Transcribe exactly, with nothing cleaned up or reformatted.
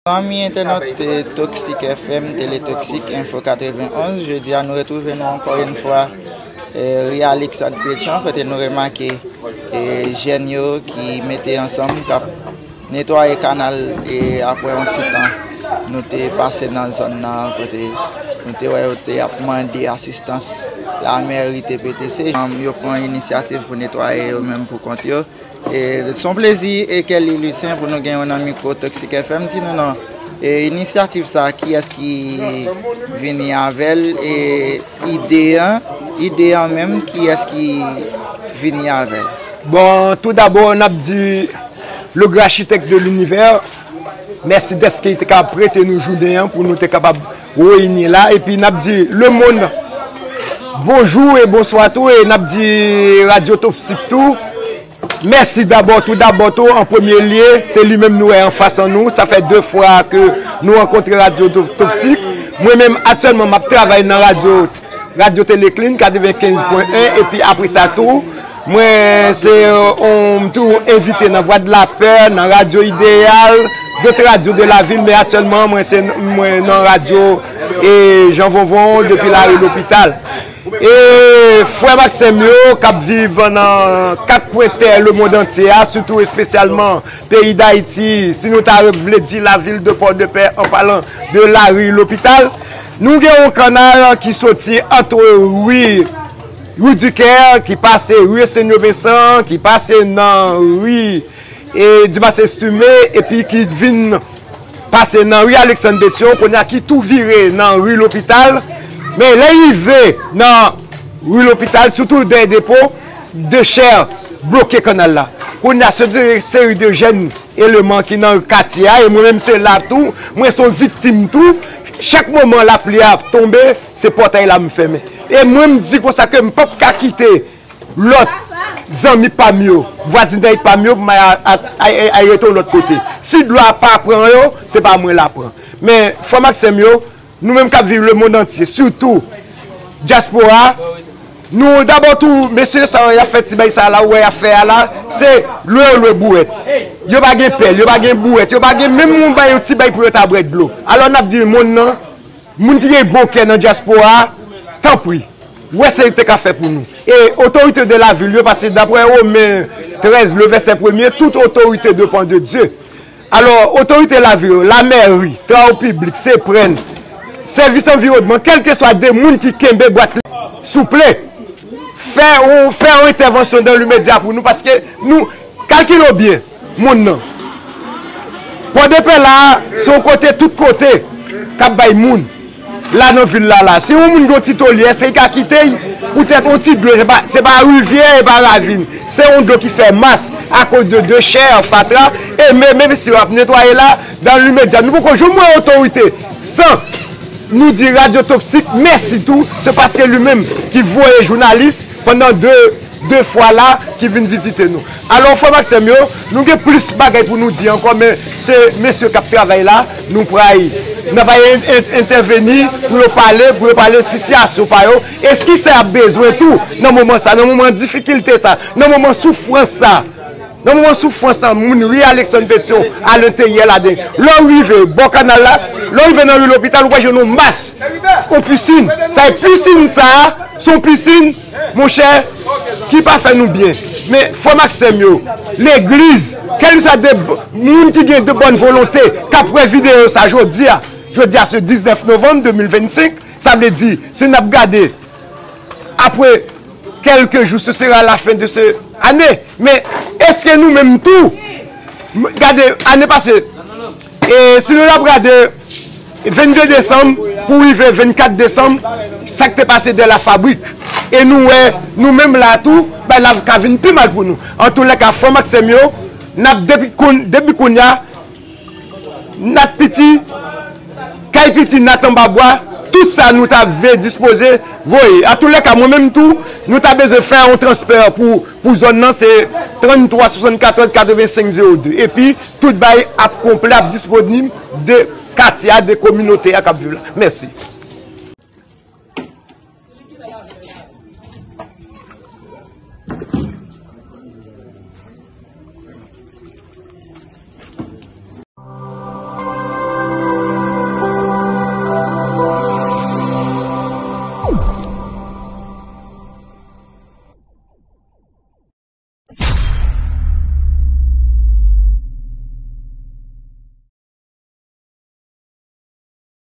Fanmi entènòt, eh, Toxic F M, Tele Toxic, Info katrevenn onz, jodi a nou retwouve nou ankò yon fwa, eh, ri Alexandre Pétion, kote nou remake, eh, jèn yo ki mete ansanm, k ap netwaye kanal, eh, apre yon ti tan. Nou te pase nan zòn nan, kote nou te wè yo te ap mande asistans lamèri T P T C. Yo pran inisyativ pou netwaye yo menm pou kont yo. E, se yon plezi, e Kelly Lucien, pou nou gen yon nan mikwo Toxic F M, di nou non. E, inisyativ sa, kiyès ki vini avè l? E, ide an, ide an menm, kiyès ki vini avè l? Bon, tou dabò, n ap di le grand architecte de l'univers, mèsi dèske li te ka prete nou jounen an pou nou te kapab reyini la. Epi n ap di le monde bonjou e bonswa tou, e n ap di Radio Toxic tou. Mèsi dabò, tou dabò tou, an premye lye, se li menm nou wè anfas an nou. Sa fè de fwa ke nou rankontre Radio To-, Toxic. Mwen menm, aktyèlman, m ap travay nan radyo, Radyo Teleklin, katrevenkenz pwen en, epi apre sa tou, mwen se, euh, on, m tou envite nan Vwa de la Pè, nan Radyo Ideyal, dòt radyo de la vil, men aktyèlman, mwen se, mwen nan radyo, e, Jan Vonvon, depi lari Lopital. E frè m ak sè m yo k ap viv nan kat kwen tè lemonn antye a, sitou espesyalman peyi Dayiti, si nou ta vle di la ville de Port-de-Paix, an palan de lari Lopital, nou gen yon kanal ki soti ant ri, ri Dikè, ki pase ri Estenyo Vensan, ki pase nan ri, e, Dimas Estimé, epi ki vin pase nan ri Alexandre Pétion, kounye a ki tou vire nan ri Lopital. Men lè l rive nan ri Lopital, sitou dèyè depo, dechè bloke kanal la. Kounye a, se de seri de jèn eleman ki nan katye a, e mwen menm se la tou, mwen se yon viktim tou. Chak moman lapli a ap tonbe, se pòtay la m fèmen. E mwen m di konsa ke m p ap ka kite lòt zanmi pa m yo, vwazinay pa m yo, pou m al, al, al, al rete yon lòt kote. Si dlo a pa pran yo, se pa mwen l a pran. Men, frè m ak sè m yo, nou menm k ap viv lemonn antye, sitou dyaspora, nou dabò tou, mesye sa yo, y ap fè ti bay sa la, ou wè y ap fè a la, se lwe yo lwe bouwèt. Yo pa gen pèl, yo pa gen bouwèt, yo pa gen menm yon bay, yon ti bay pou yo ta bwè dlo. Alò, n ap di moun nan, moun ki gen bon kè nan dyaspora, tanpri, wè sa yo te ka fè pou nou. E otorite de la vil yo, paske daprè Women trèz, le vèsè premye, tout otorite depan de Dye. Alò, otorite lavil yo, lamèri, travo piblik, Seprenn, sèvis anviwònman, kèlkeswa de moun ki kenbe bwat li, souple, fè yon, fè yon entèvansyon dan limedya pou nou, paske nou, kalkile w byen, moun nan. Pòdepè la, se yon kote, tout kote, k ap bay moun. La nan vil la la, si yon moun gen yon ti tolyè, èske l ka kite l? Poutèt yon ti dlo, se pa, se pa rivyè, e pa ravin. Se yon dlo ki fè mas akoz de dechè, fatra, e men, men mesye yo ap netwaye la, dan limedya. Nou poko janm wè otorite san nou di Radyo Toksik mèsi tou, se paske li menm ki voye jounalis pandan de de fwa la ki vin vizite nou. Alò, frè m ak sè m yo, nou gen plis bagay pou nou di ankò, men se mesye k ap travay la, nou pral, n ap al en-, en-, entèveni pou yo pale, pou yo pale sitiyasyon pa yo, e kisa y ap bezwen tou nan moman sa, nan moman difikilte sa, nan moman soufrans sa. Nan moman soufrans lan, moun ri Alexandre Pétion alenteryè ladan. Lè w rive bò kanal la, lè w rive nan ri Lopital, ou pral jwenn yon mas, yon pisin. Sa e pisin sa a, se yon pisin, monchè, ki pa fè nou byen. Men, frè m ak sè m yo, legliz, kèlkeswa de b-, moun ki gen de bòn volonte, k ap wè videyo sa jodi a, jodi a se diznèf novanm de mil vennsenk, sa vle di, si n ap gade, apre kèlke jou, ce sera la fin de ce ane. Men èske nou menm tou, m-, gade, ane pase, e si nou t ap gade vennde desanm pou rive vennkat desanm, sa k te pase dèyè lafabrik, e nou wè, nou menm la tou, bay la ka vin pi mal pou nou. Antoulèka, frè m ak sè m yo, n ap depi koun-, depi kounye a, Nat piti, kay piti, nat anba bwa, tout sa nou ta vle dispoze, voye. Antoulèka, mwen menm tou, nou ta bezwen fè yon transfè pou, pou zòn nan, se tranntwa swasannkatòz katrevensenk zewo de. Epi, tout bay ap konplè, ap disponib de katye a, de kominote a k ap viv la. Mèsi.